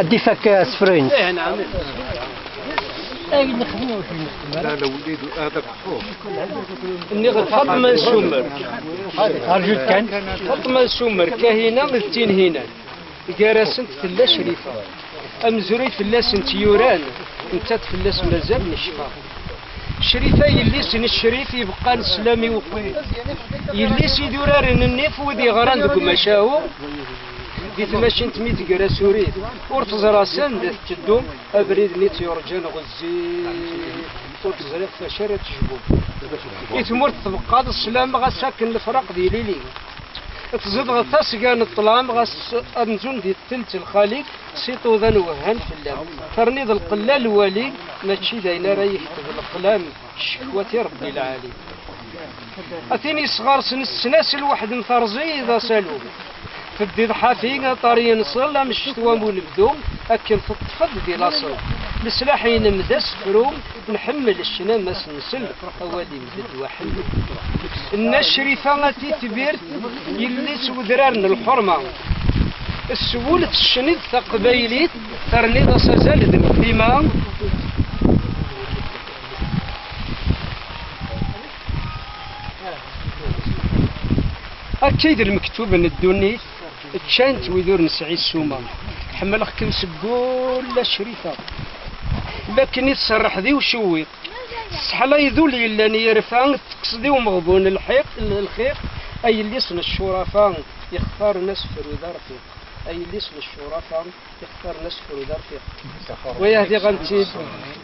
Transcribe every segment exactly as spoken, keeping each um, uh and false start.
Ad d-ifak asefru-ines. Nniɣ-d Faṭma n Sumer. Rjut kan. Faṭma n Sumer, Kahina d Tinhinan. Gar-asent tella Crifa. Amezruy fell-asent yuran, nettat fell-as mazal necfa. Crifa, yelli-s n Ccrif, ibeqqan sslam i uqil. Yelli-s i d uraren nnif, wid yeɣran deg umacahu. Di tmacint mi teggra Surit, ur teẓra sanda tetteddu, abrid-nni tt-yurǧan ɣezzif, ur teẓri ɣef wacu ara tejbu. I tmurt tbeqqaḍ sslam, ɣas akken lefraq d ilili. Tzedɣeḍ tasga n ṭṭlam, ɣas amzun di ttelt lxali, s iṭudan wehhan fell-am. Terniḍ lqella lwali, mačči d ayen ara yekteb leqlam, ccekwa i Rebbi lɛali. A tin yesɣersen ssnas lweḥd n terẓi d asalu. Teddiḍ ḥafi, aṭar yenṣel, am ccetwa am unebdu, akken teṭṭfeḍ di laṣel. Leslaḥ-inem d asefru, nḥemmel ccna ma s-nsel, awal-im d ddwa ḥellu. Nna Crifa a titbirt, yelli-s wedrar n lḥurma. S wul tecniḍ taqbaylit, terniḍ-as azal d lqima. Akka i d lmektub n ddunit, ččan-t wid ur nesɛi ssuma. Ḥemmleɣ-kem seg wul a Crifa, lakken i tserrḥeḍ i ucewwiq. Tesseḥlayeḍ ul yellan yerfa, tekkseḍ i umeɣbun lḥiq, lxiq, a yelli-s n ccurafa, ixtaren asefru d arfiq. A yelli-s n ccurafa, ixtaren asefru d arfiq. Waya diɣen-tt-id,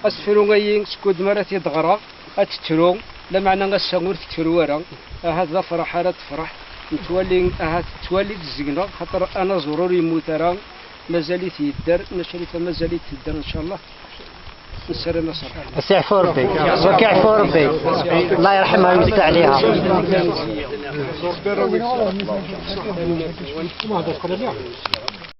asefru-ayi, skud mi ara t-id-ɣreɣ, ad tettru, lameɛna ass-a ur tettru ara. Ahat d afraḥ ara tefreḥ, nettwali, ahat tettwali-d zzegneɣ, xaṭer anaẓur ur yemmut ara, mazal-it yedder, Nna Crifa mazal-itt tedder, ncallah. Nessaram-as rrḥma. Ad s-iɛfu Rebbi. Wa k-iɛfu Rebbi. Allah yerḥemha, yewseɛ ɛliha.